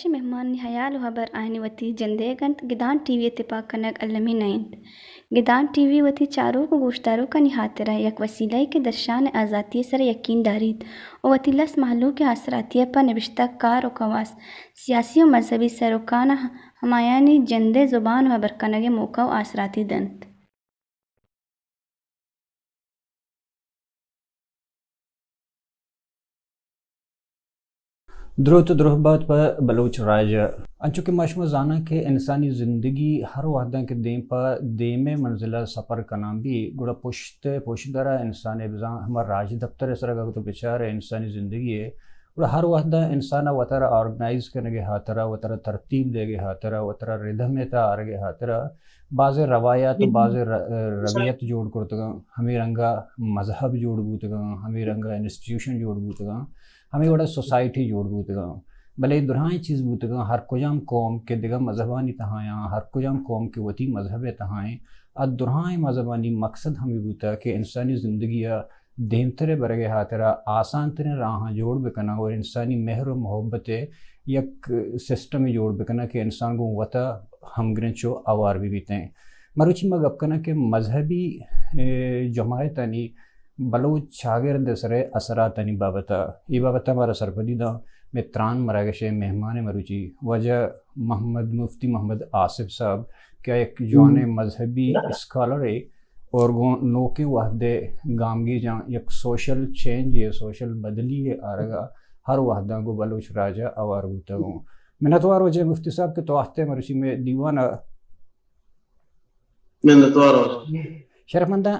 مہمانانی ہیال و ہبر آیانی وتی جندئیگ انت۔ گدان ٹی وی ء تپاک کنگ المی نہ انت۔ گدان ٹی وی وتی چاروک و گوشداروکانی ہاترا یک وسیلہ یے کہ درشان ء آزاتی ء سرا یقین داریت و وتی لس مہلوک ء آسراتی ء پہ نبشتہ کار و کواس، سیاسی و مذہبی سروکاناں ہمایانی جندئے زبان و ہبر کنگ ء موقع و آسراتی دنت۔ دروت و دروہ بات پہ بلوچ راج ء۔ انچو کہ ما شما زاناں کہ انسانی زندگی ہر وہداں کہ دیم پہ دیم ء منزل ء سپر کنان بی، گڑا پشت ء پشدر ء انسان ء بزاں ہما راج دپتر ء سرا اگاں تو بچار ء انسانی زندگی ء، گڑا ہر وہداں انسان ء وتارا آرگنائز کنگ ء ہاترا، وتارا ترتیب دیگ ء ہاترا، وتارا ردم ء تہا آرگ ء ہاترا، بازیں روایات و بازیں ر-، رویت جوڑ کرتگاں، ہمے رنگا مذہب جوڑ بوتگاں، ہمے رنگا انسٹیٹیوشن جوڑ بوتگاں، ہمے وڑا سوسائٹی جوڑ بوتگاں۔ بلے اے درائیں چیز بوتگاں، ہر کجام قوم کہ دگہ مذہبانی تہایاں، ہر کجام قوم کہ وتی مذہب ء تہائیں، آ درائیں مذہبانی مقصد ہمے بوتگ کہ انسانی زندگی ء دیمتر ء برگ ء ہاترا آسان تریں راہاں جوڑ بکناں اور انسانی مہر و محبت ء یک سسٹمے جوڑ بکناں کہ انسان گوں وتا ہمگرنچ و اوار بہ بیتیں۔ مروچی ما گپ کناں کہ مذہبی، اے، جماعتانی بلوچ چاگرد ء سر ء اثراتانی بابت ء، اے بابت ء مارا سرپدی داں مئے تران مراگش ء مہمان مروچی واجہ محمد، مفتی محمد آصف صاحب کہ آ یک جوانیں مذہبی اسکالرے اور گوں نوکیں وہد ء گامگیجاں یک سوشل چینج ء، سوشل بدلی ء آرگ ء ہر وہداں گوں بلوچ راج ء اوار بوتگ اوں۔ منتوار واجہ مفتی صاحب کہ تو آہتے مروچی مئے دیوان ء۔ منتوار واجہ۔ شرفمنداں،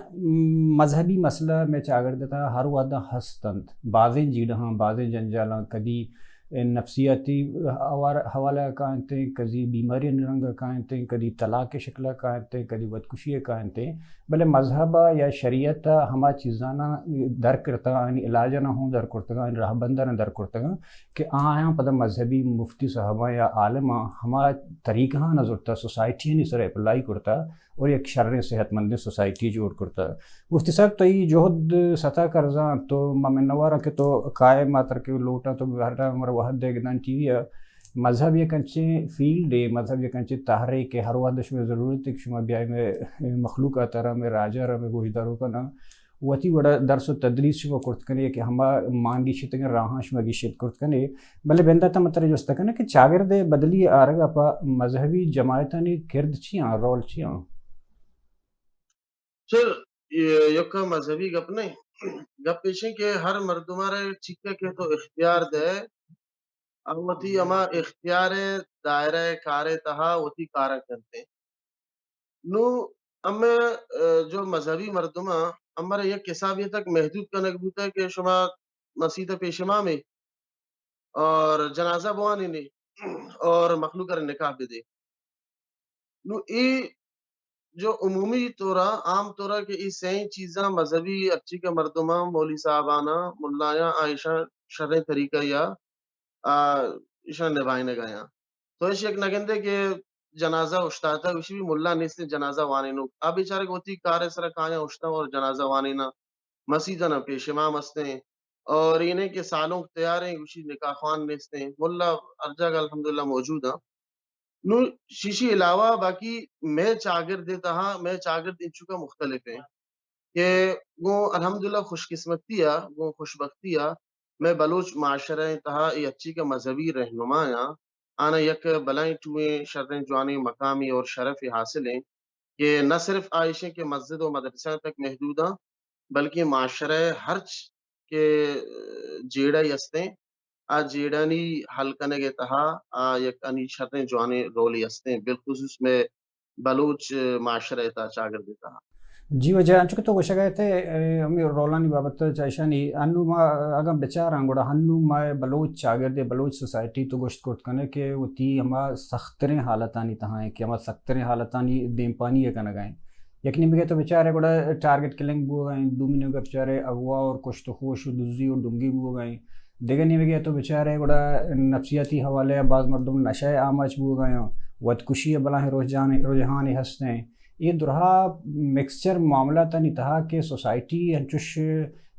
مذہبی مسئلہ مئے چاگرد ء تہا ہر وہداں ہست انت۔ بازیں جیڑہاں، بازیں جنجالاں، کدی نفسیاتی حوار-، حوالہ ء کاینتیں، کدی بیماری رنگ ء کاینتیں، کدی طلاق ء شکل ء کاینتیں، کدی ودکشی ء کاینتیں، بلے مذہب ء یا شریعت ء ہما چیزاناں در کرتگ، آنی علاج ء ہوں در کرتگ، آنی رہبند ء در کرتگ کہ آیاں پدا مذہبی مفتی صاحباں یا عالماں ہما طریقہاں زرتا، سوسائٹیانی سر اپلائی کرتا اور یک شریں صحت مندیں سوسائٹی جوڑ کرتا۔ مفتی صاحب، تئی جہد ستا کرزاں، تو ما منوار آں کہ تو کائے، ما ترا کہ لوٹاں تو ہر ٹائم ہمارا وہد دے گدان ٹی وی ء۔ مذہب یک انچیں فیلڈے، مذہب یک انچیں تہرے کہ ہر وہد شمئے ضرورت ہے کہ شما بیائے مئے مخلوق ء ترا، مئے راج ء را، مئے گوشداروکاں وتی وڑا درس و تدریس شما کرت کنے کہ ہما مان گیشتگیں راہاں شما گیشت کرت کنے۔ بلے بندات ء من ترا جست کناں کہ چاگرد ء بدلی آرگ ء پہ مذہبی جماعتانی کرد چی آں، رول چی آں؟ چل، اے یکا مذہبی گپ نہیں۔ گپ ایشیں کہ ہر مردم ء را چکے کہ تو اختیار دے، آ وتی ہما اختیار ء دائرہ ء کار ء تہا وتی کاراں کنتے۔ نو ہمے، ا، جو مذہبی مردماں ہمارا یک حسابے تک محدود کنگ بوتا کہ شما مسیت ء پیش امامے اور جنازہ بوانینے اور مخلوق ء را نکاح بدے۔ نو اے جو عمومی طورا، عام طورا کہ اے سئیں چیزاں مذہبی ہرچی کہ مردماں، مولوی صاحباناں، ملایاں، آ ایشاں شریں طریقہ یا، آ، ایشاں نبھائینگ ء آیاں۔ تو ایش یک نہ گندے کہ جنازہ اشتاتگ، گوشی بھی ملا نیستیں جنازہ وانینوک۔ آ بیچارگ وتی کار ء سرا کایاں اشتاں اور جنازہ وانیناں۔ مسیت ء پیش امام ہستیں اور اینے کہ سالونک تیار ہیں، گوشی نکاح خوان نیستیں۔ ملا ہر جاگہ الحمدللہ موجود ہیں۔ نو شیشی علاوہ باقی مئے چاگرد ء تہا، مئے چاگرد انچوکا مختلف ہیں کہ گوں الحمدللہ خوش قسمتی ء، گوں خوشبختی ء، مئے بلوچ معاشرہ ء تہا اے اچی کہ مذہبی رہنمایاں آناں یک بلائیں ٹوئیں شریں جوانیں مقامی اور شرف حاصل ہیں کہ نہ صرف آ ایشیں کہ مسجد و مدرسہ تک محدود ہیں، بلکہ معاشرہ ہرچ کہ جیڑہ ہستیں، آ جیڑھانی حل کنگ ء تہا آ یک انی شریں جوانیں رولے ہستیں، بالخصوص مئے بلوچ معاشرہ ء تہا، چاگرد ء تہا۔ جی واجہ، انچو کہ تو گوشگ ء ات ئے، اے، ہمے رولانی بابت ء چہ ایشانی انو ما اگاں بچاراں گڑا انو ما بلوچ چاگرد ء بلوچ سوسائٹی تو گوشت کرت کن ئے کہ وتی ہما سختریں حالتانی تہا ایں کہ ہما سختریں حالتانی دیمپانی ء کنگ ء ایں۔ یک نیمگے تو بچارے گڑا ٹارگٹ کلنگ بوگ ء انت، دومی نیمگے بچارے اغوا اور کشت و خوش و دزی و ڈنگی بوگ ء انت۔ دگہ نیمگے تو بچارے گڑا نفسیاتی حوالے ء باز مردم نشہ ء آماچ بوگ ء انت، ودکشی ء بلاہیں رجحان، رجحانے ہست انت۔ اے درہا مکسچر معاملاتانی تہا کہ سوسائٹی انچوش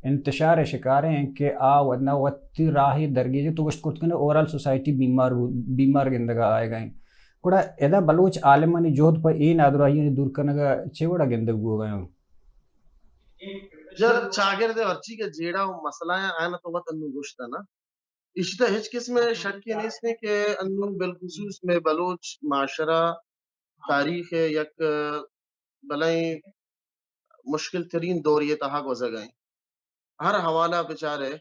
انتشار ءِ شکار ایں کہ آ و-، نہ وتی راہ ءَ درگیجے۔ تو گوشت کت کنے اوورآل سوسائٹی بیمار بو-، بیمار گندگ ءَ آیگ ءَ ایں۔ گڑا ادا بلوچ عالمانی جہد پہ اے نادراہیانی دور کنگ ءَ چے وڑا گندگ بوگ ءَ ایں؟ جر چاگرد ءِ ہرچی کہ جیڑہ و مسئلہ ایں، آیاں تو وت انوں گوشت نا۔ ایشی تہ ہچ قسم ءِ شکے نیست کہ انوں بالخصوص مئے بلوچ معاشرہ تاریخ ءِ یک بلائیں مشکل ترین دورے ءِ تہا گوزگ ءَ ایں۔ ہر حوالہ بچارے،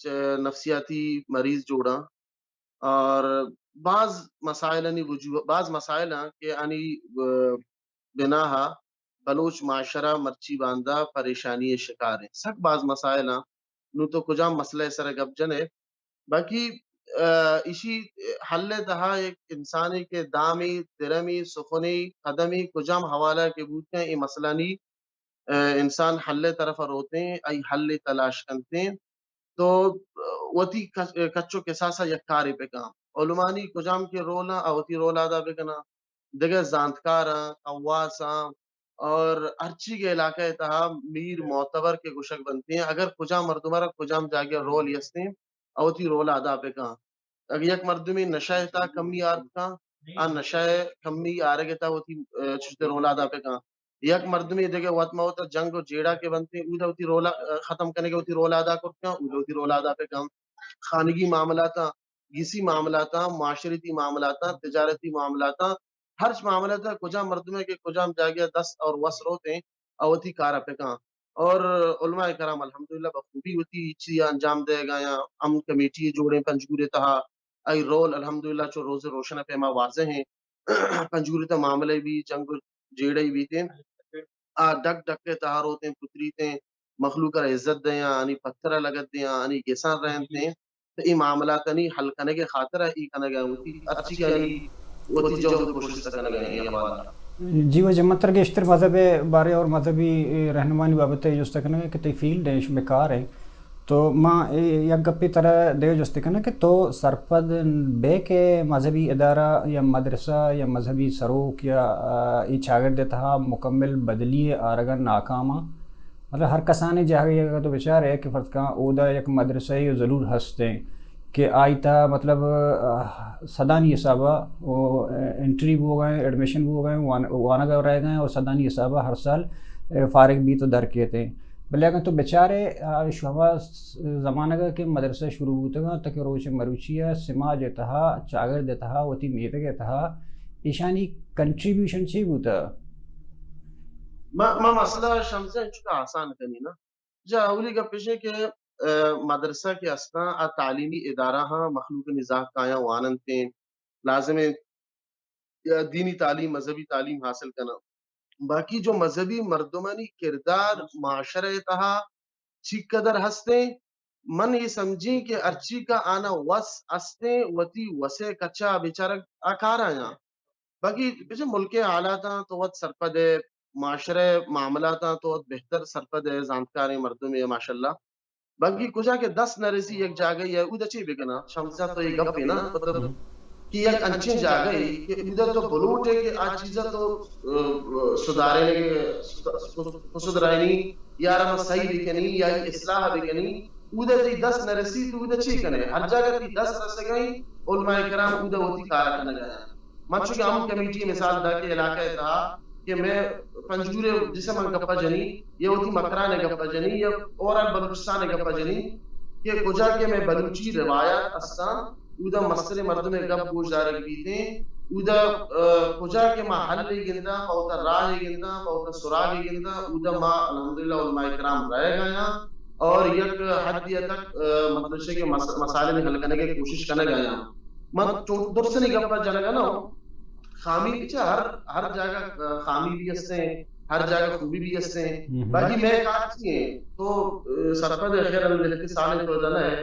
چہ نفسیاتی مریض جوڑاں اور بعض مسائلانی وجوہ، بعض مسائل ہیں کہ آنی، آ، بناہا بلوچ معاشرہ مرچی باندا پریشانی ءِ شکار ایں۔ سک بعض مسائل ہیں۔ نوں تو کجام مسئلہ ءِ سر ءَ گپ جنے؟ باقی، آ، ایشی حل ءِ تہا یک انسانے کہ دامے، درمے، سخنے، قدمے، کجام حوالہ کہ بوت کن، اے مسئلہ نی، آ، انسان حل ءِ طرف ءَ روتیں، آئی حل ءَ تلاش کنتیں، تو، آ، وتی کچ-، کچ و کساس ءَ یک کارے بکن۔ علمانی کجام کہ رول آں، آ وتی رول ادا بکناں۔ دگہ زانتکاراں، قواساں اور ہرچی کہ علاقہ ءِ تہا میر معتبر کہ گوشگ بنتیں، اگر کجام مردم ءَ را کجام جاگہ رول یستیں، آ وتی رول ءَ ادا بکن۔ اگر یک مردمے نشہ ءِ تہا کمی آرت کن، آ نشہ ءِ کمی آرگ ءِ تہا وتی، آ، چشتے رول ءَ ادا بکن۔ یک مردمے دگہ وت ما وت ءَ جنگ و جیڑہ کہ بنتیں، اود ءَ وتی رول ءَ، آ، ختم کنگ ءِ وتی رول ءَ ادا کرت کن، اود ءَ وتی رول ءَ ادا بکن۔ خانگی معاملاتاں، گسی معاملاتاں، معاشرتی معاملاتاں، تجارتی معاملاتاں، ہرچ معاملات ءَ کجام مردم ءَ کہ کجام جاگہ ءَ دست اور وس روتیں، آ وتی کار ءَ بکن۔ اور علماء کرام الحمدللہ بخوبی وتی چیز ءَ انجام دئیگ ءَ آں۔ امن کمیٹی جوڑیں پنجگور ءِ تہا، آئی رول الحمدللہ چو روز روشن ءَ پیما واضح ایں۔ پنجگور ءِ تہا معاملہ بی، جنگ و جیڑہ بیتیں، آ ڈک ڈک ءِ تہا روتیں، پتریتیں، مخلوق ءَ را عزت دیاں، آنی پتر ءَ لگت دیاں، آنی گساں رہنتیں۔ تو اے معاملاتانی حل کنگ ءِ خاطر ءَ اے کنگ ءَ وتی ہرچی کہ آنی وتی جہد و کوشست کنگ ءَ ایں اے حوالہ۔ جی واجہ، من ترا گیشتر مذہب ءِ بارے اور مذہبی رہنمانی بابت ءَ جست کنگ ءَ کہ تئی فیلڈ ایں، شمئے کار ایں۔ تو ما اے یک گپے ترا دگہ جست کناں کہ تو سرپد بئے کہ مذہبی ادارہ یا مدرسہ یا مذہبی سروک یا، آ، اے چاگرد ءِ تہا مکمل بدلی ءِ آرگ ءَ ناکام آں؟ مطلب ہر کسانیں جاگہے اگر تو بچارے کہ فرض کن اودا یک مدرسہ یے ضرور ہستیں کہ آئی تہا مطلب، آ، سدانی حساب ءَ او انٹری بوگ ءَ ایں، ایڈمیشن بوگ ءَ ایں، وان-، وانگ ءَ رہگ ءَ ایں اور سدانی حساب ءَ ہر سال، آ، فارغ بیت و در کیت ایں۔ بلے اگاں تو بچارے، آ، شو ہما س-، زمانگ ءَ کہ مدرسہ شروع بوتگ اَنت تاکہ روچ مروچی ءَ سماج ءِ تہا، چاگرد ءِ تہا، وتی میتگ ءِ تہا ایشانی کنٹریبیوشن چی بوتگ؟ ما، ما مسئلہ شمس ءَ انچو کہ آسان کنیں نا۔ جا اولی گپ ایش ایں کہ، آ، مدرسہ کہ استاں، آ تعلیمی ادارہ ہاں، مخلوق نی زاہ کایاں واننتیں، لازم ایں یا دینی تعلیم، مذہبی تعلیم حاصل کناں۔ باقی جو مذہبی مردمانی کردار معاشرہ ءِ تہا چی قدر ہستیں، من اے سمجھیں کہ ہرچی کہ آناں وس ہستیں، وتی وس ءِ کچا بیچارگ ءَ کار آیاں۔ باقی بچے ملک ءِ حالاتاں تو وت سرپد ئے، معاشرہ ءِ معاملاتاں تو وت بہتر سرپد ئے، زانتکاریں مردمے ئے ماشاءاللہ۔ بلکہ کجا کہ دست نہ رسی یک جاگہے ءَ، اود ءَ چے بکناں؟ شمس جان تو اے گپے نا، مطلب کہ یک انچیں جاگہے کہ اود ءَ تو بلوٹ ئے کہ آ چیز ءَ تو، آ، آ، سدھارینگ، سد-، سد-، سدھرائینی یا را صحیح بکنی یا اصلاح بکنی، اود ءَ تئی دست نہ رسی تو اود ءَ چے کنے؟ ہر جاگہ تئی دست رسگ ءَ ایں، علماء کرام اود ءَ وتی کار ءَ کنگ ءَ اَنت۔ من چونکہ امن کمیٹی ءِ مثال داں کہ علاقہ ءِ تہا کہ مئے پنجگور ءِ جیسے من گپ ءَ جنی یا وتی مکران ءِ گپ ءَ جنی یا اوورآل بلوچستان ءِ گپ ءَ جنی کہ کجا کہ مئے بلوچی روایات استاں، اودا مستریں مردم ءِ گپ گوش دارگ بیتیں، اودا، آ، کجا کہ ما حلے گنداں، پہ وتا راہے گنداں، پہ وتا سراغے گنداں، اودا ما الحمدللہ علماء کرام رہگ ءَ آں اور یک حدے تک، آ، مطلب چہ کہ مس-، مسائل حل کنگ ءِ کوشش کنگ ءَ آں۔ من چو درستانی گپ ءَ جنگ ءَ نہ اوں۔ خامی چہ ہر، ہر جاگہ، آ، خامی بھی ہستیں، ہر جاگہ خوبی بھی ہستیں۔ باقی مئے کار چی ایں؟ تو، آ، سرپد ئے، خیر الم جہتی سال تو دنہ ئے۔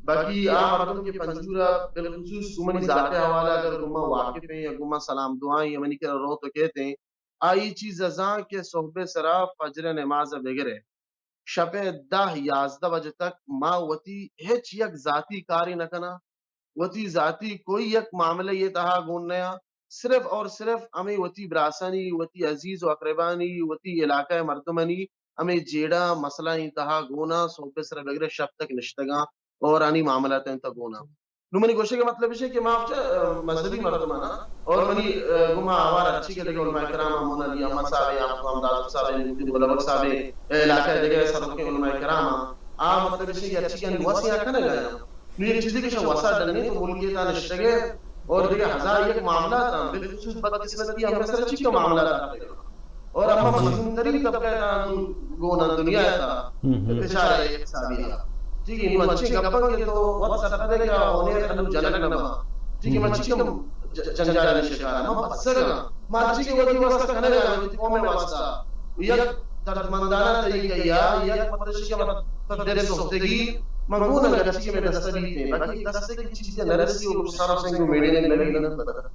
باقی آ مردم کہ پنجگور ءَ بالخصوص گوں منی ذات ءِ حوالہ اگر گوں ما واقف ایں یا گوں ما سلام دعائیں یا منی کرا روت و کیت ایں، آ اے چیز ءَ زان کہ صحب ءِ سرا فجر ءِ نماز ءَ بگر ءَ شپ ءِ دہ یازدہ بجہ تک ما وتی ہچ یک ذاتی کارے نہ کناں، وتی ذاتی کوئی یک معاملہ ءِ تہا گون نیاں، صرف اور صرف ہمے وتی براسانی، وتی عزیز و اقربانی، وتی علاقہ ءِ مردمانی ہمے جیڑہ مسئلہ ایں تہا گون آں، صبح سرا بگرے شپ تک نشتگاں اور آنی معاملات ایں تہا گون آں۔ نوں منی گوشگ ءِ مطلب ایش کہ ما چہ، آ، مذہبی مردماناں اور منی، آ، گما آوار ہرچی کہ دگہ علماء کرام، مولانا علی احمد صاحب، آپ امداد صاحب، مفتی مبلغ صاحب، علاقہ دگہ سروکیں علماء کرام، آ مطلب ایش کہ ہرچی کہ وسیع کنگ آیاں۔ نوں یک چیزے کہ شہ وسا ڈنے تو ملک ءِ تہا نشتگ ءِ اور دگہ ہزار یک معاملات آں، بالخصوص بدقسمتی ہمے سر چکا معاملات آتگ۔ اور ہما مظلوم ترین طبقہ تہا گون آں دنیا ءِ تہا، ہم، ہم۔ بچار ءِ یک حسابی ءَ۔ ٹھیک ہے، نوں انچیں گپاں کہ تو وت سرپد ئے کہ آ اون ایئر انوں جنگ نہ باں۔ ٹھیک ہے، من چکم ج-، جنجالانی شکار آں، من پسگ آں۔ من ہرچی کہ وتی واسطہ کنگ آں، وتی قوم ءِ واسطہ یک دردمندانہ طریقہ یا یک مطلب کہ من تو دل سوختگی من گون آں، ہرچی کہ مئے دست ءَ بیت، باقی دست ءَ کہ چیزے نہ رسی و سر و سنگ و میڑے نہ بی نہ پتہ۔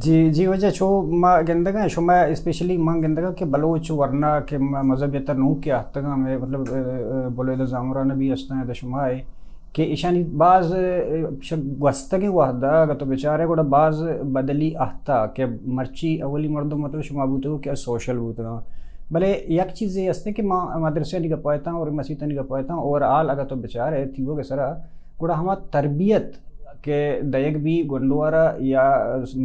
جی، جی، واجہ چو ما گندگاں، شما اسپیشلی ما گندگاں کہ بلوچ ورنا کہ م-، مذہب ءِ تر نوں کہ آہتگاں، مئے مطلب، ا، ا، بلوید زامران بھی استاں، ادا شما ہے کہ ایشانی باز، ا، ش-، گوستگیں وہدا اگر تو بچارے گڑا باز بدلی آہتا کہ مرچی اولی مردم مطلب شما بوتگو کہ سوشل بوتگاں۔ بلے یک چیزے ہستے کہ ما مدرسے نی گپایتاں اور مسیت نی گپایتاں، اوور آل اگر تو بچارے تیوگ سرا گڑا ہما تربیت کہ دئیگ بی گونڈوارا یا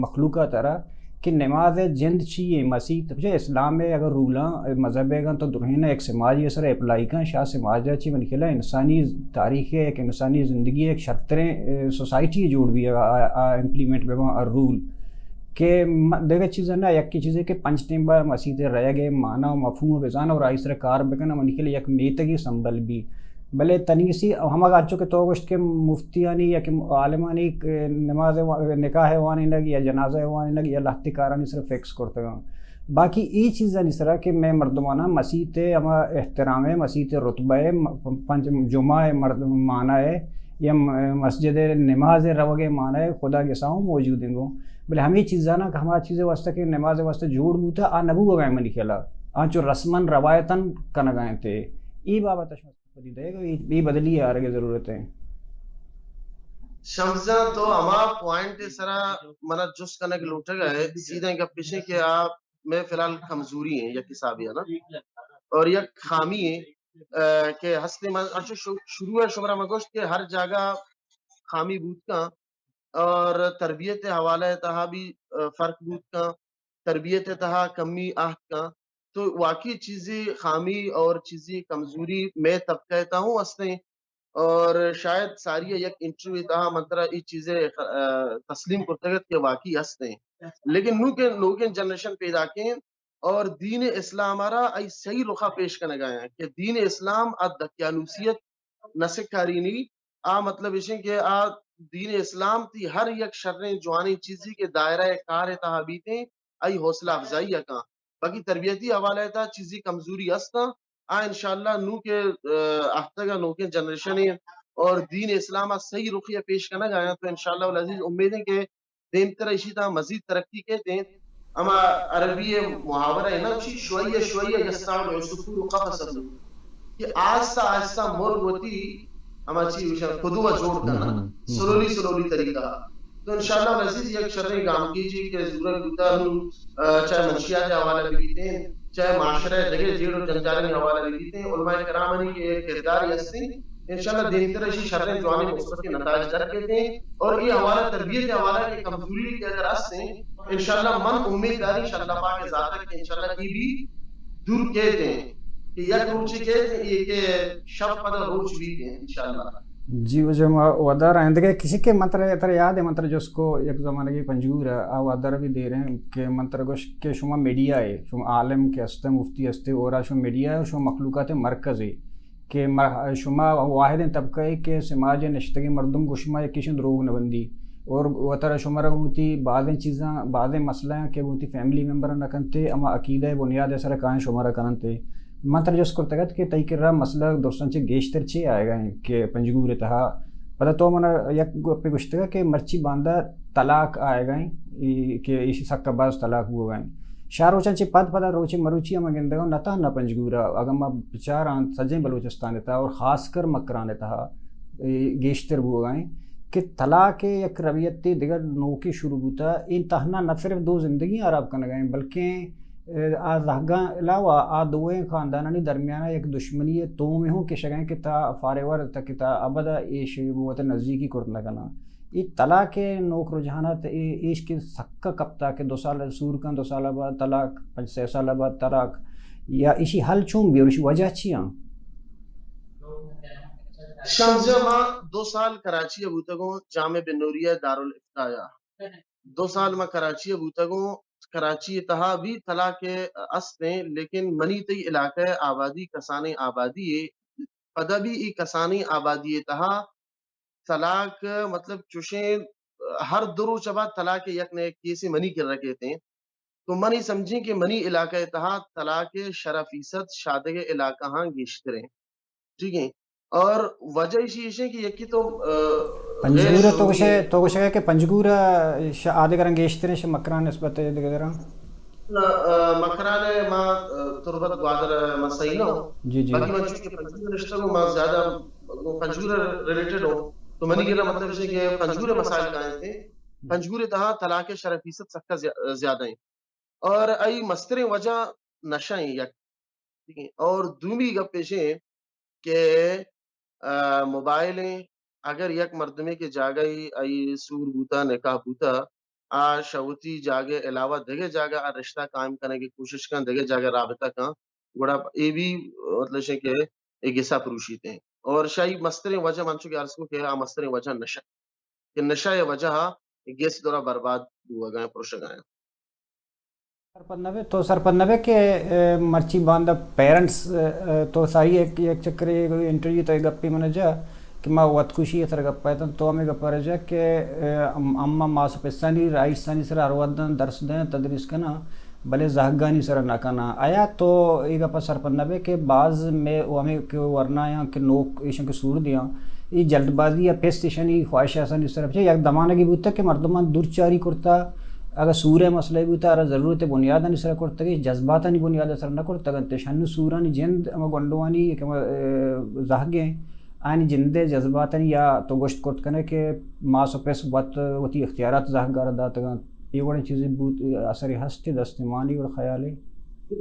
مخلوقات ءَ را کہ نماز ءِ جند چی ایں، مسیت، پچے اسلام ءِ اگر رولاں، مذہب ءِ گاں تو درہیں یک سماجی اثر اپلائی کن، شاہ سماج ءَ چی منی خیال ءَ انسانی تاریخ ءِ یک انسانی زندگی ءِ یک شرتریں، اے، سوسائٹی جوڑ بی آ، آ، آ امپلیمنٹ بہ باں ہر رول کہ م-، دگہ چیز نہ، یکی چیزے کہ پنچ ٹیم با مسیت ءَ رہگ ءِ معنی و مفہوم بزان اور آئی سر کار بکن، منی خیال ءَ یک میتگی سنبل بی۔ بلے تنیسی ہمگا انچو کہ تو گوشت کہ مفتیانی یا کہ عالمانی نماز وا-، نکاح وانینگ یا جنازہ وانینگ یا لہتے کارانی سر فکس کرتگاں۔ باقی ای چیزانی سرا کہ مئے مردماناں مسیت ءِ ہما احترام ءِ، مسیت ءِ رتبہ ءِ، م-، پنچ جمعہ ءِ مرد-، معنی ءِ یا م-، مسجد ءِ نماز ءِ روگ ءِ معنی ءِ خدا گساؤں موجود انگو۔ بلے ہمے چیزاناں کہ ہما چیز ءِ واسطہ کہ نماز ءِ واسطہ جوڑ بوتا، آ نہ بوگا منی خیالا۔ آ چو رسماً روایتاً کنگا انت۔ ای بابت اش پدی دئیگ ءَ اے، اے بدلی آرگ ءِ ضرورت ایں۔ شمس جان، تو ہما پوائنٹ ءِ سرا منا جست کنگ لوٹگ ءَ ئے، سیدھیں گپ ایش ایں کہ آ مئے فی الحال کمزوری ایں یک حسابے ءَ نا، اور یک خامی ایں، آ، کہ ہستے من انچو شو-، شروع ءَ شمارا من گوشت کہ ہر جاگہ خامی بوت کن اور تربیت ءِ حوالہ ءِ تہا بھی، آ، فرق بوت کن۔ تربیت ءِ تہا کمی آہت کن، تو واقعی چیزے خامی اور چیزے کمزوری مئے طبقہ ءِ تہا ہوں ہستیں۔ اور شاید ساری ءَ یک انٹرویو ءِ تہا من ترا اے چیزے، آ، تسلیم کرتگ ات کہ واقعی ہستیں۔ لیکن نوں کہ نوکیں جنریشن پیداکیں اور دین اسلام ءَ را ای صحیح رخا پیش کنگا ایں کہ دین اسلام ءَ دقیانوسیت نہ سکارینی، آ مطلب ایش ایں کہ آ دین اسلام تئی ہر یک شریں جوانیں چیزے کہ دائرہ کار ءِ تہا بیتیں، آئی حوصلہ افزائی ءَ کن۔ باقی تربیتی حوالہ ءِ تہا چیزے کمزوری ہستاں، آ انشاءاللہ نوں کہ، آ، اہتگ ءَ نوکیں جنریشن ایں اور دین اسلام ءَ صحیح رخی ءَ پیش کنگ ءَ آیاں تو انشاءاللہ العزیز امید ایں کہ دیمتر ایشی تہا مزید ترقی کیت۔ ہما عربی ءِ محاورہ ایں نا، گوشی شویہ شویہ یصنع العصفور قفصه، کہ آہستہ آہستہ مرگ وتی ہما چی گوشاں کدو ءَ جوڑ کن، ہم، ہم، ہم۔ سلولی سلولی طریقہ۔ تو انشاءاللہ العزیز یک شریں گامگیجے کہ زورگ بوتا نوں، آ، چاہے منشیات ءِ حوالہ بہ بیتیں، چاہے معاشرہ ءِ دگہ جیڑ و جنجالانی حوالہ بہ بیتیں، علماء کرامانی کہ یک کردارے ہستیں، انشاءاللہ دیمتر ایشی شریں جوانیں مثبتیں نتائج در کیتیں اور اے حوالہ تربیت ءِ حوالہ کہ کمزوری کہ اگر ہستیں، انشاءاللہ من امید داری انشاءاللہ پاک ءِ ذات ءَ کہ انشاءاللہ اے بھی دور کیتیں کہ یک روچے کیتیں اے کہ شپ پدا روچ بیتیں انشاءاللہ۔ جی، واجہ ما ودار آئندگہ کسی کہ من ترا، ترا یاد ہے، من ترا جست کو یک زمانگے پنجگور ءَ، آ ودار بھی دیر ہیں کہ من ترا گوشت کہ شما میڈیا ہے، شما عالم کہ ہستے، مفتی ہستے، اور آ شما میڈیا ہے، شما مخلوقات مرکز ہے۔ کہ مر-، شما واحدیں طبقہ ئے کہ سماج ءَ نشتگیں مردم گوں شما یکیشیں دروگ نہ بندی اور وترا شمارا گوں وتی بازیں چیزاں، بازیں مسئلہ آں کہ گوں وتی فیملی ممبراں نہ کنتے، ہما عقیدہ ءِ بنیاد ءِ سرا کائیں شمارا کننتے۔ من ترا جست کرتگ ات کہ تئی کرا مسئلہ درستاں چہ گیشتر چے آیگا ایں کہ پنجگور ءِ تہا؟ پدا تو منا یک گپے گوشتگ کہ مرچی باندا طلاق آیگا ایں، ای-، کہ ایشی سکا باز طلاق بوگا ایں۔ شہ روچاں چہ پد پدا روچے مروچی ہم گندگاں نہ تہنا پنجگور ءَ، اگاں ما بچاراں سجیں بلوچستان ءِ تہا اور خاص کر مکران ءِ تہا، اے، گیشتر بوگا ایں کہ طلاق ءِ یک رویتے دگہ نوکے شروع بوتا۔ اے تہنا نہ صرف دو زندگی ہراب کنگا ایں، بلکیں آ زہگاں علاوہ آ دوئیں خاندانانی درمیانا یک دشمنی تومے ہوں کشگیں کہ تا فاریور تک تا ابدا ایش وت نزدیکی کرت نہ کناں۔ اے طلاق ءِ نوک رجحانات اے، ایش کہ سکا کپتا کہ دو سال سور کن، دو سال بعد طلاق، پنچ سہ سال بعد طلاق، یا ایشی حل چون بی اور ایشی وجہ چی آں؟ شمس جان، ما دو سال کراچی ءَ بوتگوں، جامعہ بنوریہ دارالافتاء ءَ۔ دو سال ما کراچی ءَ بوتگوں، کراچی ءِ تہا بھی طلاق است ایں، لیکن منی تئی علاقہ ءِ آبادی کسانیں آبادی یے، پدا بھی اے کسانیں آبادی ءِ تہا طلاق، مطلب، چوشیں ہر دو روچ ءَ بعد طلاق ءِ یک نہ یک کیسے منی کرا کیت ایں۔ تو من اے سمجھیں کہ منی علاقہ ءِ تہا طلاق ءِ شرح فیصد شادگ ءِ علاقہاں گیشتر ایں۔ ٹھیک ہے۔ اور وجہ ایشی ایش ہے کہ یکی تو، آ، پنجگور غیر تو گوشے، شعوری تو گوشے کہ پنجگور ءَ ش-، آدگراں گیشتر ایں ش مکران نسبت دگراں؟ نہ، آ، مکران ءَ ما، آ، تربت گوادر ءَ ما صحیح نہ ہوں۔ جی، جی۔ باقی من چونکہ پنجگور ءَ نشتگ ہوں، ما زیادہ پنجگور ءَ ریلیٹڈ ہوں۔ تو منی کرا مطلب ایش ہے کہ پنجگور ءِ مسائل کائیں تھے۔ پنجگور ءِ تہا طلاق ءِ شرح فیصد سکا زیا-، زیادہ ایں۔ اور اے مستریں وجہ نشہ ایں یک۔ ٹھیک ہے۔ اور دومی گپ ایش ایں کہ، آ، موبائل ایں، اگر یک مردمے کہ جاگہ ای آئی سور بوتا، نکاح بوتا، آ شہ وتی جاگہ علاوہ دگہ جاگہ آ رشتہ قائم کنگ ءِ کوشش کن، دگہ جاگہ رابطہ کن، گڑا اے بھی، مطلب، ایش ایں کہ اے گسا پروشیت ایں۔ اور شہ اے مستریں وجہ من چو کہ عرض کو کہ آ مستریں وجہ نشہ، کہ نشہ ءِ وجہ ءَ گس درا برباد بوگا ایں، پروشگا ایں۔ سرپد نہ بئے، تو سرپد نہ بئے کہ، اے، مرچی باندا پیرنٹس، اے، اے، تو ساری یک، یک چکرے انٹرویو تو اے گپے من جا کہ ما وت کشی ءِ سر گپ ءَ اتاں، تو ہمے گپ ءَ جا کہ، اے، ام-، اما ماس و پسانی رائٹسانی سر ہر وھداں درس دیں، تدریس کناں، بلے زہگانی سر نہ کناں۔ آیا تو اے گپ ءَ سرپد نہ بئے کہ باز مئے و ہمے کہ ورنایاں کہ نوک ایشاں کہ سور دیاں، اے جلد بازی یا پست ایشانی خواہش آسانی سر بچے، یک دمانگے بوتگ کہ مردماں دور چاری کرتا، اگہ سور ءِ مسئلہ بوتا، ہرا ضرورت ءِ بنیادانی سرا کرتگ، جذباتانی بنیاد ءِ سرا نہ کرتگ انت۔ شنو سورانی جند ہما گونڈوانی کہ ہما، اے، زہگ ایں، آیانی جند ءِ جذباتانی یا تو گوشت کرت کنے کہ ماس و پس وت وتی اختیارات زہگ ءَ را داتگ انت۔ اے وڑیں چیزے بوت، اثرے ہست دست ءَ مانی وڑ خیالے؟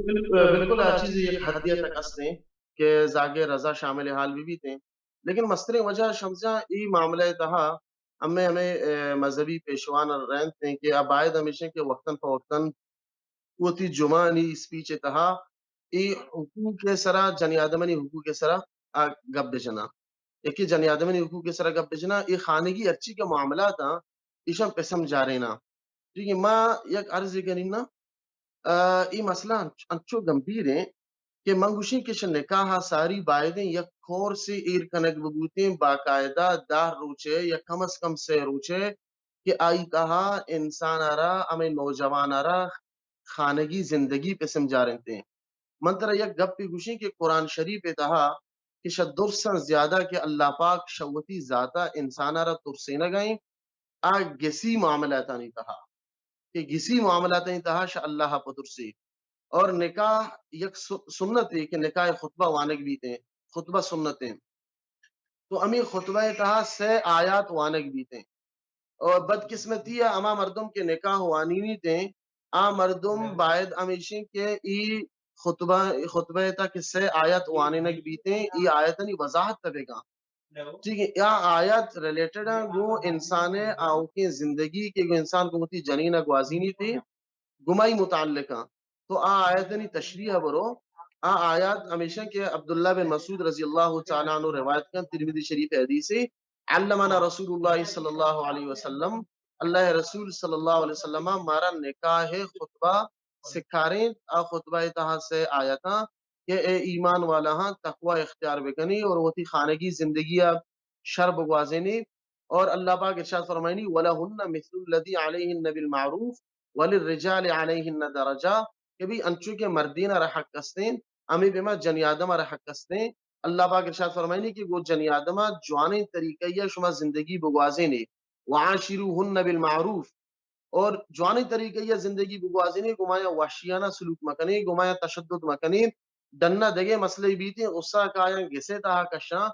بالکل، بالکل آ چیز یک حدے تک ہست ایں کہ زہگ ءِ رضا شامل حال بہ بیت ایں۔ لیکن مستریں وجہ شمس جان اے معاملہ ءِ تہا ہمے، ہمے، اے، مذہبی پیشوان رہنت ایں کہ آ باید ہمیش ایں کہ وقتاً فوقتاً وتی جمعہانی اسپیچ ءِ تہا اے حقوق ءِ سرا، جنی آدمانی حقوق ءِ سرا آ گپ بجناں۔ یکے جنی آدمانی حقوق ءِ سرا گپ بجناں، اے خانگی ہرچی کہ معاملات آں، ایشاں پسم جاریناں۔ ٹھیک ہے، ما یک عرضے کنیں نا، آ، اے مسئلہ انچ-، انچو گمبھیر ایں کہ من گوشیں کہ شہ نکاح ءَ ساری بایدیں یک کورسے ایر کنگ ببوتیں، باقاعدہ دہ روچے یا کم از کم سے روچے کہ آئی تہا انسان ءَ را، ہمے نوجوان ءَ را خانگی زندگی پسم جارینتیں۔ من ترا یک گپے گوشیں کہ قرآن شریف ءِ تہا کہ شہ درساں زیادہ کہ اللہ پاک شہ وتی ذاتا انسان ءَ را ترسینگ ءَ ایں، آ گسی معاملاتانی تہا، کہ گسی معاملاتانی تہا شہ اللہ ءَ پترسی۔ اور نکاح یک سو-، سنتے کہ نکاح ءِ خطبہ وانگ بیتیں، خطبہ سنتیں۔ تو ہمے خطبہ ءِ تہا سہ آیات وانگ بیتیں۔ اور بدقسمتی ءَ ہما مردم کہ نکاح وانینیتیں، آ مردم باید ہمیشیں کہ ای خطبہ، خطبہ ءِ تہا کہ سہ آیات وانینگ بیتیں، ای آیاتانی وضاحت تبگا۔ ٹھیک ہے، یا آیات ریلیٹڈ ہیں گوں انسان ءِ آؤکیں زندگی کہ گوں انسان گوں وتی جنین ءَ گوازینیتیں، گمائی متعلق آں۔ تو آ آیاتانی تشریح ءَ برو۔ آ آیات ہمیشہ کہ عبداللہ بن مسعود رضی اللہ تعالی عنہ روایت کن، ترمذی شریف ءِ حدیثے، علمنا رسول اللہ صلی اللہ علیہ وسلم، اللہ ءِ رسول صلی اللہ علیہ وسلم ءَ مارا نکاح ءِ خطبہ سکارینت۔ آ خطبہ ءِ تہا سے آیتاں کہ اے ایمان والاہاں، تقوی اختیار بکنی اور وتی خانگی زندگی ءَ شر بگوازینی۔ اور اللہ پاک ارشاد فرمائنی، ولہن مثل الذی علیہن بالمعروف وللرجال علیہن درجہ، کہ بھی انچو کہ مردین ءَ را حق استیں، ہمے پیما جنی آدم ءَ را حق استیں۔ اللہ پاک ارشاد فرمائنی کہ گو جنی آدم ءَ جوانیں طریقہ ءَ شما زندگی بگوازینے، وعاشروہن بالمعروف، اور جوانیں طریقہ ءَ زندگی بگوازینے، گمایا وحشیانہ سلوک مکنے، گمایا تشدد مکنے۔ ڈنا دگہ مسئلہ بیتیں، غصہ کایاں گسے تہا کشاں،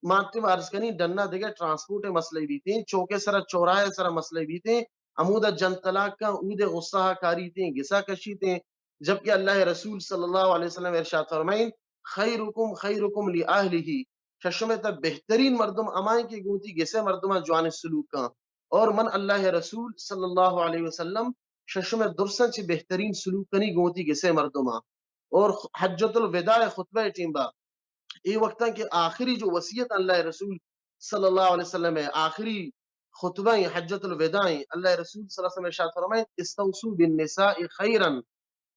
ماتم عرض کنی، ڈنا دگہ ٹرانسپورٹ ءِ مسئلہ بیتیں، چوک ءِ سرا، چوراہے ءِ سرا مسئلہ بیتیں، ہمودا جن طلاق کن، اودے غصہ ءَ کاریتیں، گسا کشیتیں، جبکہ اللہ رسول صلی اللہ علیہ وسلم ارشاد فرمائیں، خیرکم خیرکم لأہلہ، ششم تا بہترین مردم ہمائیں کہ گوتی گسے مردماں جوانیں سلوک کن۔ اور من اللہ رسول صلی اللہ علیہ وسلم ششم درساں چہ بہترین سلوک کنی گوتی گسے مردماں۔ اور حجۃ الوداع خطبہ ٹیم با اے وقتاں کہ آخری جو وصیت اللہ رسول صلی اللہ علیہ وسلم ہے، آخری خطبہ ہیں، حجۃ الوداع ہیں، اللہ رسول صلی اللہ علیہ وسلم ارشاد فرمائیں، استوصوا بالنساء خیرا،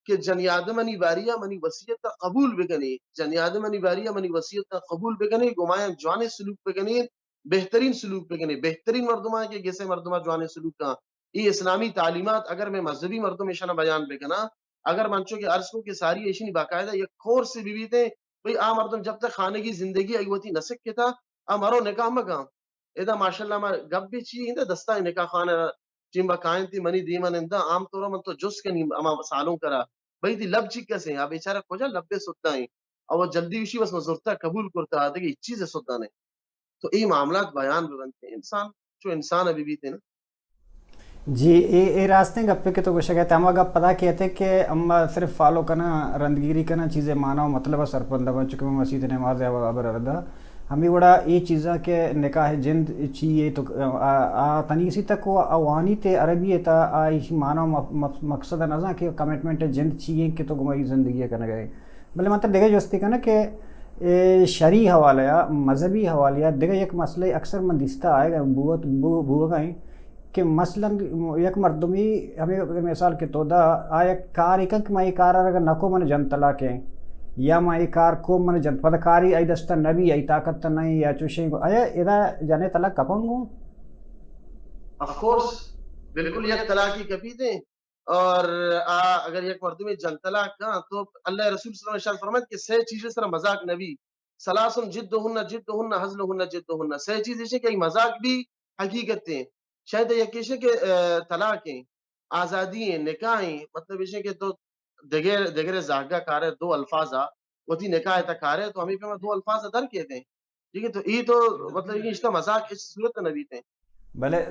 کہ جنی آدمانی باریا منی وصیت قبول بکنے، جنی آدمانی باریا منی وصیت قبول بکنے، گمایاں جوانیں سلوک بکنے، بہترین سلوک بکنے، بہترین مردماں کہ گسے مردماں جوانیں سلوک کن۔ اے اسلامی تعلیمات اگر میں مذہبی مردم ایشانا بیان بکناں، اگر من چو کہ عرض کو کہ ساری ایشانی باقاعدہ یک کورس بی بیتے، بھئی آ مردم جب تک خانگی زندگی ای وتی نہ سکتا، آ مرو نکاح مکن۔ ادا ماشاءاللہ ما گپ بھی چی اندا دستا نکاح خانہ ٹیم با کائنتی منی دیما نندا، عام طور من تو جس کنی اما سالوں کرا، بھئی دی لب چی کسے، آ بیچارہ کجا لبے سدائیں۔ او جلدی وشی بس من زرتا قبول کرتا، آ دگہ ہچ چیز سدا نہیں۔ تو اے معاملات بیان بہ بنت کہ انسان چو انسان ابھی بیتے نا۔ جی، اے، اے راستیں گپے کہ تو گوشگ ات، ہما گپ پدا کیتے کہ اما صرف فالو کناں، رندگیری کناں، چیزے معنی و مطلب سرپند بنت، چونکہ من مسیت نماز ء ہبر ردا۔ ہمے وڑا اے چیزاں کہ نکاح جند چی اے تو آ، آ تنیسی تک و آ وانی تے عربی ء تا آ ایشی معنی و مف-، مف-، مقصد نزاں کہ کمٹمنٹ جند چی اے کہ تو گمائی زندگی کنگ ء۔ بلے من ترا دگہ جستے کناں کہ اے شرعی حوالہ یا مذہبی حوالہ یا دگہ یک مسئلہ اکثر من دیستا آئے گا بوت-، بو-، بوگا ہیں کہ مثلاً یک مردمی ہمیں مثال کہ تو دا آ یک کار کن کہ من اے کار اگر نہ کو من جن طلاق ہیں یا من اے کار کو من جن پدا کاری آئی دستا نبی آئی طاقت نہیں یا چوشیں گو آیا ادا جنے طلاق کپنگو؟ آف کورس، بالکل یک طلاقی کپی دیں۔ اور آ، اگر یک مردمے جن طلاق کاں تو اللہ رسول صلی اللہ علیہ وسلم ارشاد فرمائیت کہ سے چیزیں سرا مذاق نبی، ثلاث جدہن جدہن ہزلہن جدہن، سے چیز ایشیں کہ ای مذاق بھی حقیقت ہیں۔ شاید یک ایشیں کہ، آ، طلاق ہیں، آزادی ہیں، نکاح ہیں، مطلب ایشیں کہ تو دگر، دگر زہگا کارے دو الفاظا وتی نکاح تا کارے تو ہمیں پہ دو الفاظ در کیتے ہیں۔ ٹھیک ہے، تو ای تو مطلب یہ اشتا مذاق اس صورت نہ بیتے۔ بلے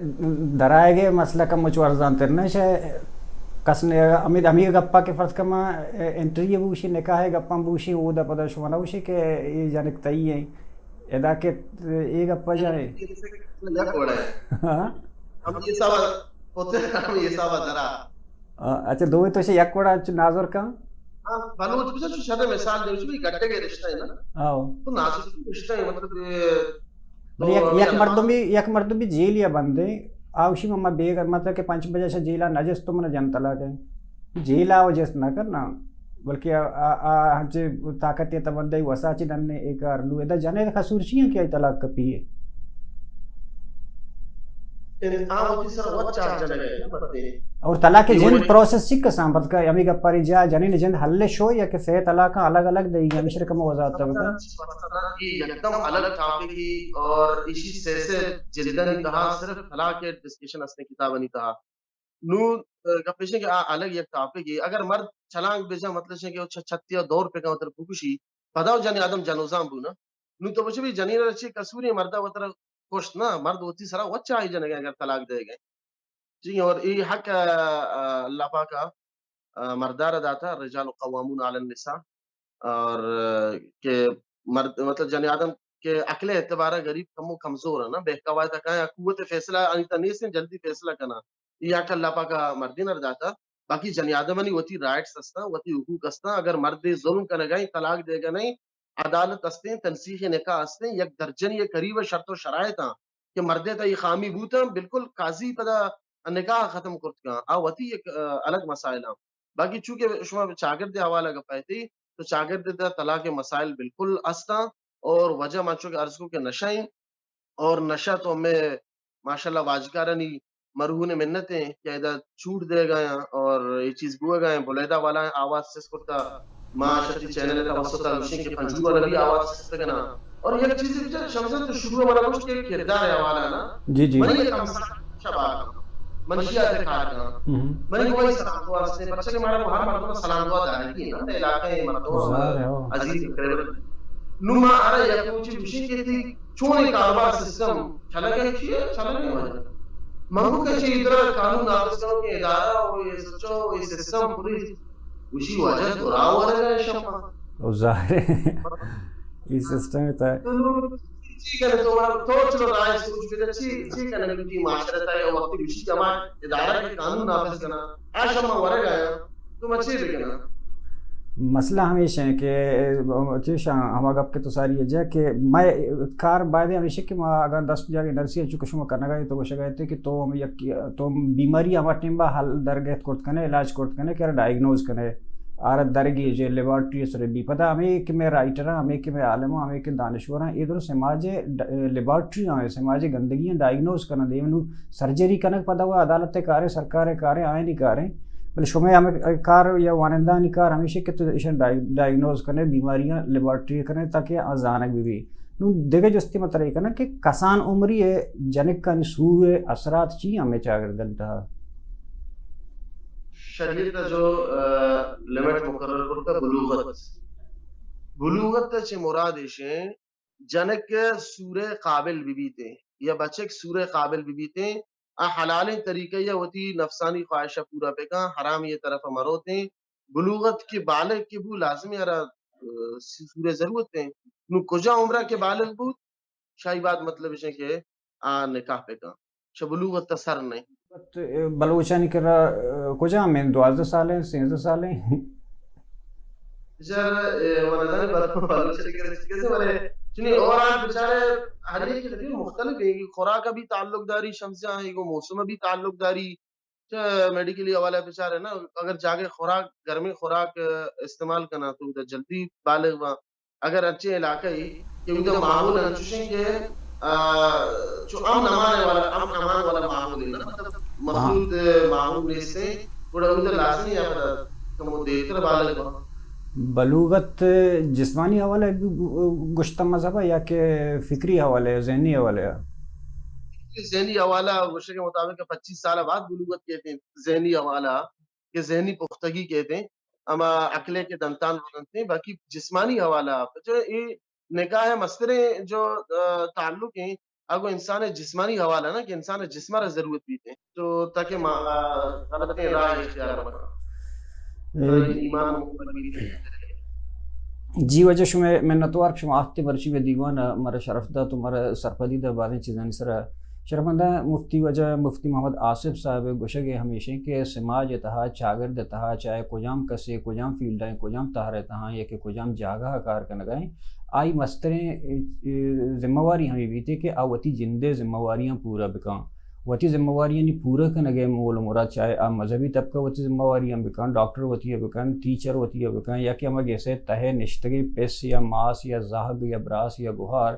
درائے گے مسئلہ کم مچ ورزان تر نہ شے۔ کس نے ہمیں، ہمیں گپا کہ فرض کما انٹرویو بوشی، نکاح گپا بوشی، او دا پدا شما نہ بوشی کہ یہ جنک تئی ہیں۔ ادا کہ یہ گپا جائے۔ یک وڑا ہے۔ ہاں؟ ہم یہ سوال ہوتے ہیں، ہم یہ سوال درا۔ آ، اچھا، دوئے تو سے یک وڑا چ نازر کن؟ ہاں، بلوچ بچا چو شر مثال دے، چو گٹے کے رشتہ ہے نا۔ آؤ۔ تو نازر رشتہ ہے، مطلب، یہ بلے یک، تو یک مردم بھی، یک مردم بھی جیل یا بندے، آوشی مما بیگ، مطلب کہ پنچ بجے سے جیلا نجس تو من جن طلاق ہے۔ جیلا و جس نہ کرنا، بلکہ آ، آ، آ، ہنچے طاقت یا تبدی وسا چی ننے ایک ار لو، ادا جنے قصور چی ہیں کہ آئی طلاق کپی ہے؟ انسان وتی سر وت چارج لگے نا بدے۔ اور طلاق جند پروسیس چی کسان، بلکہ ہمیں گپاری جا جنین جند حل شو یا کہ سے طلاق الگ الگ دے، ہمیشہ کم وضاحت بتا۔ یہ یکدم الگ ٹاپک ہی اور اسی سے سے جلدانی تہا صرف طلاق کے ڈسکشن ہستے کتابانی تہا۔ نو، آ، گپ ایش کہ آ الگ یک ٹاپک ہے۔ اگر مرد چلانک بجا مطلب ہے کہ چھ-، چھتی دور پہ کا مطلب بکشی، پدا جنی آدم جنوزان بونا۔ نو تو بچے بھی جنین رچے قصوری مردا وتر کشت نا، مرد وتی سرا وچا آئی جنگ اگر طلاق دے گئے۔ جی، اور یہ حق، آ، آ، اللہ پاک آ، آ، مردار داتا، الرجال قوامون علی النساء، اور، آ، کہ مرد، مطلب، جنی آدم کہ عقل اعتبار غریب کمو کمزور ہے نا، بہکا وایتا کہاں قوت فیصلہ آنی تا نیسیں، جلدی فیصلہ کنا۔ یہ حق اللہ پاک آ مردین ار داتا، باقی جنی آدمانی وتی رائٹس ہستاں، وتی حقوق ہستاں، اگر مردے ظلم کنگائیں، طلاق دے گا نہیں، عدالت ہستیں، تنسیخ نکاح ہستیں، یک درجن یہ قریب شرط و شرائط ہاں کہ مردے تا یہ خامی بوتا، بالکل قاضی پدا نکاح ختم کرت کن، آ وتی یک، آ، الگ مسائل ہاں۔ باقی چونکہ شما چاگرد حوالہ گپا اتئی، تو چاگرد تا طلاق مسائل بالکل ہستاں اور وجہ من چونکہ عرض کو کہ نشہ ہیں اور نشہ تو ہمیں ماشاءاللہ واجکارانی مرہون منت ہیں کہ ادا چھوٹ دے گئے ہیں اور یہ چیز بوئے گئے ہیں، بلیدہ والا ہیں، آواز چست کرتا، ما شتی چینل توسط گوشیں کہ پنجگور والا بھی آواز چست کنا۔ اور یک چیز بچار شمسا تو شروع والا گوشت کہ کردار حوالہ نا، جی، جی۔ منی ایک ہمسا شباب، منشیات کار کنا۔ ہم۔ منی کوئی سلام دعا ہستے، پرچہ کہ مارا ہر مردم سلام دعا دارگی ہے نا، علاقہ مردم ظاہر ہے، ہو۔ عزیز قریب۔ نو ما ارا یک چیز گوشی کہ تئی چون اے کاروبار سسٹم چلگ ء چی ء؟ چلگ ء واجہ۔ من گوں کہ چی ادرا قانون نافذ کنوکیں ادارہ و ایس ایچ او و اے سسٹم پولیس گوشی واجہ تو را ورگا شما۔ او ظاہر ہے، یہ سسٹم ہے۔ تو چی کنے تو، تو چلو رائے سوچ بدا، چی، چی کنے کہ معاشرہ تا یا وقت گوشی کہ ہما ادارہ کہ قانون نافذ کنا، آ شما ورگا یا، تو مچے بکنا۔ مسئلہ ہمیش ہے کہ، چیش ہما گپ کہ تو ساری ہے جا کہ میں کار بایدے ہمیش ہے کہ ما اگر دست جاگے نرسی ہے، چونکہ شما کرنا گئے تو گوشگا ہے کہ تو ہم یک، تو بیماری ہما ٹیم با حل درگیت کرت کنے، علاج کرت کنے کہ ڈائگنوز کنے، آرا درگیجے لیبارٹری سر بی۔ پدا ہمیں کہ میں رائٹر ہاں، ہمیں کہ میں عالم ہاں، ہمیں کہ دانشور ہاں، یہ درست سماج لیبارٹری ہاں، سماج گندگی ہاں ڈائگنوز کرنا دے، نو سرجری کنگ پدا وہ عدالت کارے، سرکار کارے، آئینی کارے۔ بلے شما ہمیں کار یا وانندانی کار ہمیشہ کہ تو ایشان ڈائگ-، ڈائگنوز کنے، بیماریاں لیبارٹری کنے تاکہ آ زانگ بی بی۔ نوں دگہ جستے من ترا اے کناں کہ کسان عمری ء جنکانی سور ء اثرات چی ہمے چاگردانی تہا؟ شریعت ء جو، آ، لمٹ مقرر کرتا بلوغت۔ بلوغت ء چہ مراد ایش ہیں جنک سور ء قابل بہ بیتیں یا بچک سور ء قابل بہ بیتیں، آ حلالیں طریقہ یا وتی نفسانی خواہش ء پورا بکاں، حرامی ء طرف ء مروتیں۔ بلوغت کہ بالغ کہ بو لازم ء را، آ، سور ء ضرورت ہیں۔ نو کجا عمرہ کہ بالغ بوت، شاہی بات مطلب اش کہ آ نکاح پہ کن۔ چہ بلوغت تا سر نہیں۔ بلوچانی کرا، آ، کجا میں دوازدہ سال ہیں، سینزدہ سال ہیں؟ یار، اے، وانا داری بلوچانی کرا کیسے بلے، چنی اور آج بیچارے ہر ایک کے لیے مختلف ہے، خوراک بھی تعلق داری، شمس جہاں ہے، وہ موسم بھی تعلق داری، چہ میڈیکلی حوالہ بچار ہے نا، اگر جاگے خوراک، گرمیں خوراک، آ، استعمال کنا تو ادھر جلدی بالغ با۔ اگر انچیں علاقہ ای کہ ادھر ماحول انچوشیں کہ، آ، چو امن امان والا، امن امان والا ماحول ہے نا، مطلب مخلوط ماحول نیستے، گڑا ادھر لازمی ہے پدا کمو دیرتر بالغ با۔ بلوغت جسمانی حوالہ گشتہ مذہب ہے یا کہ فکری حوالہ ہے، ذہنی حوالہ ہے؟ ذہنی حوالہ گوشے کے مطابق پچیس سال بعد بلوغت کہتے ہیں، ذہنی حوالہ کہ ذہنی پختگی کہتے ہیں، اما عقلے کے دنتان بنتے ہیں، باقی جسمانی حوالہ آپ جو یہ نکاح مستریں جو، آ، تعلق ہیں، اگو انسان جسمانی حوالہ نا کہ انسان جسم را ضرورت بیتے ہیں۔ تو تاکہ ما، آ، غلطیں راہ اختیار مکن۔ اے، ایمان مکمل بیتے ہیں۔ جی واجہ شما منتوار کہ شما آتے مرچی میں دیوان مارا شرف دا تو مارا سرپدی دا بازیں چیزانی سرا شرمندہ مفتی واجہ مفتی محمد آصف صاحب گوشگ ء ہمیش انت کہ سماج ء تہا، چاگرد ء تہا، چاہے کجام کسے، کجام فیلڈ ء، کجام تہر ء تہا یا کہ کجام جاگہ ء کار کنگ ء انت، آئی مستریں، ء، ذمہ واری ہمے بیت کہ آ وتی جند ء ذمہ واریاں پورا بکن۔ وتی ذمہ واریانی پورا کنگ ء مول ء مراد چاہے آ مذہبی طبقہ وتی ذمہ واریاں بکن، ڈاکٹر وتی ء بکن، ٹیچر وتی ء بکن، یا کہ ہما گیسے تہ ء نشتگیں پس یا ماس یا زہگ یا براس یا گہار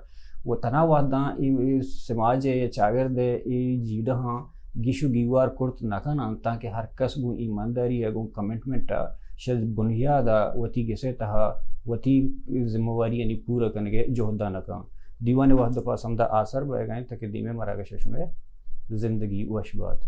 و تنا وہداں اے، اے سماج ء یا چاگرد ء اے جیڑہاں گیش و گیوار کرت نہ کن انت، تانکہ ہر کس گوں ایمانداری ء گوں کمٹمنٹ ء شہ بنیاد ء وتی گس ء تہا وتی ذمہ واریانی پورا کنگ ء جہد ء نہ کن۔ دیوان ء وہد ء پاس ہمدا آسر بئیگ ء انت کہ دیمے مراگش ء شمئے زندگی وش بات۔